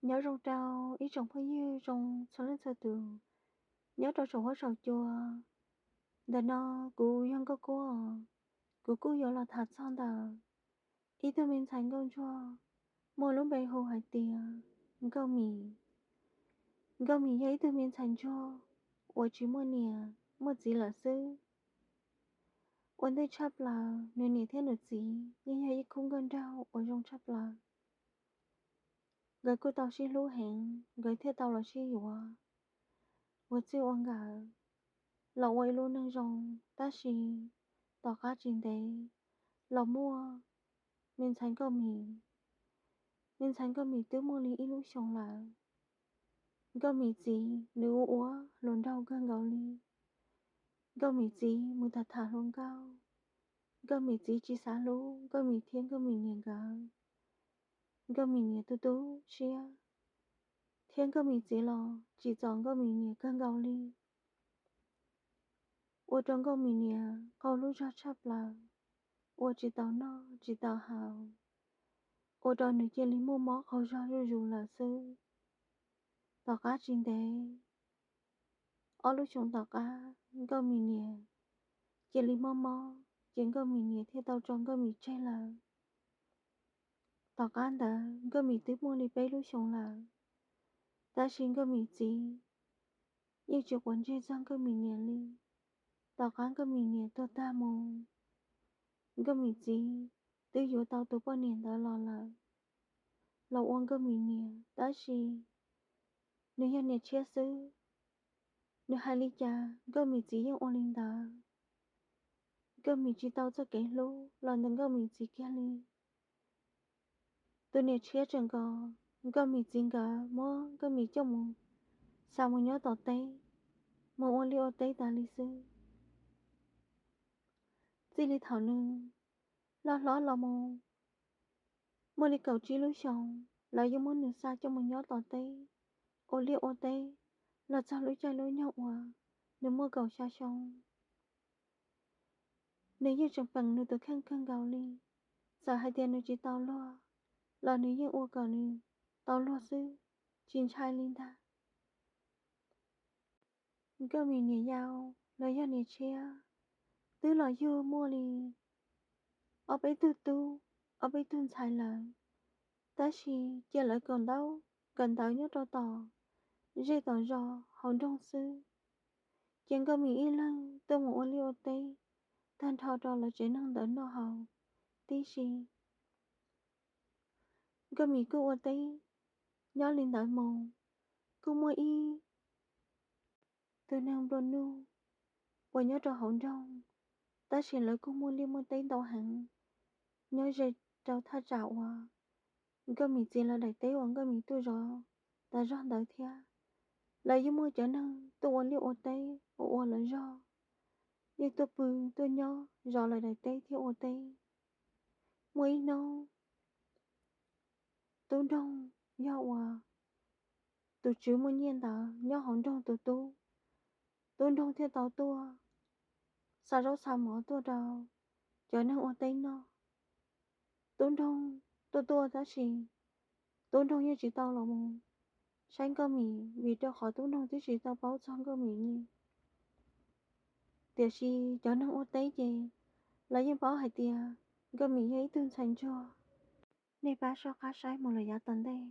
Nyob zoo rau ib tsoom phooj ywg zoo txhua leej txhua tus nyob rau saum huab saum cua. Ntawm no kuv yog Nkauj Kuab, kuv kuj yuav los tham txog ntawm ib tug me ntxhais nkauj ntsuag muaj lub npe hu hais tias Nkauj Mim. Nkauj Mim yog ib tug me ntxhais ntsuag uas tsis muaj niam muaj txiv lawm xwb. Ua ntej tshaj plaws nws niam thiab nws txiv yeej yog ib khub nkauj nraug uas zoo tshaj plaws. Nkawd kuj tau sib hlub heev, nkawd thiaj tau los sib yuav ua txij ua nkawm los ua ib lub neej zoo. Tab sis tom qab tsis ntev los muaj me ntxhais Nkauj Mim. Me ntxhais Nkauj Mim twb muaj li ib lub xyoos lawm. Nkauj Mim txiv nws ua ua hluas nraug kawg nkaus li. Nkauj Mim txiv mus tham tham hluas nkauj. Nkauj Mim txiv tsis xav hlub Nkauj Mim thiab Nkauj Mim niam nkawd. Nkauj Mim niam tu tu siab, thiab Nkauj Mim txiv los tsim txom Nkauj Mim niam kawg nkaus li. Ua rau Nkauj Mim niam qaug lub zog tshaj plaws, ua tsis tau noj tsis tau haus, ua rau nws cia li muaj mob qaug zog zuj zus lawm xwb. Tom qab tsis ntev, ob lub xyoos tom qab Nkauj Mim niam cia li mob mob, ces Nkauj Mim niam thiaj tau tso Nkauj Mim tseg lawm. Tom qab ntawd Nkauj Mim twb muaj li peb lub xyoos lawm, tab sis Nkauj Mim txiv yeej tsis quav ntsej txog Nkauj Mim niam li. Tom qab Nkauj Mim niam tuag tag mus, Nkauj Mim txiv twb yuav tau tus poj niam ntawd los lawm, los ua Nkauj Mim niam, tab sis nws yog niam tshiab xwb. Nws hais li cas Nkauj Mim txiv yeej ua li ntawd. Nkauj Mim tsis tau txoj kev hlub los ntawm Nkauj Mim txiv kiag li. Tus niam tshiab tseem nkaus, Nkauj Mim txiv nkawd muab Nkauj Mim coj mus xa mus nyob tom teb, mus ua liaj ua teb tas li xwb. Txij li thaum nws loj hlob los mus muaj li kaum tsib lub xyoos, lawv yeej muab nws xa coj mus nyob tom teb, ua liaj ua teb los txog lub caij lub nyoog uas nws muaj kaum xya xyoo. Nws yeej tseem peem nws tus kheej kawg nkaus li. Txawm hais tias nws tsis tau luag los nws yeej ua kom nws tau luag xwb, tsis ntshai li ntag. Nkauj Mim niam yau los yog niam tshiab twb los yug muaj li ob peb tug tub, ob peb tug ntxhais lawm, tab sis cia lawv kawm ntaub kawm ntawv nyob rau tom zej tom zos hauv nroog xwb. Ces Nkauj Mim ib leeg tuaj mus ua liaj ua teb tag nrho rau lawv tsev neeg ntawd noj haus tib si. Nkauj Mim kuj ua teb nyob li ntawd mus, kuj muaj ib tug neeg nplua nuj uas nyob rau hauv nroog, tab sis lawv kuj muaj liaj muaj teb ntau heev nyob ze rau thaj tsam uas Nkauj Mim txiv lawv daim teb uas Nkauj Mim tuaj zov tas zog ntawd thiab. Lawv yeej muaj cov neeg tuaj ua liaj ua teb ua ua lawv zog, yeej tuaj pw tuaj nyob zov lawv daim teb thiab ua teb. Muaj ib hnub tub nroog yog uas tus tswv muaj nyiaj ntawd nyob hauv nroog tus tub, tub nroog thiaj tau tuaj xa zaub xa mov tuaj rau cov neeg ua teb noj. Tub nroog tuaj tuaj tab sis tub nroog yeej tsis tau los mus saib Nkauj Mim, vim rau qhov tub nroog twb tsis tau paub txog Nkauj Mim li. Tiam sis cov neeg ua teb ces lawv yeej paub hais tias Nkauj Mim yog ib tug ntxhais ntsuag. Nej pab soj qab saib mus lawm yav tom ntej.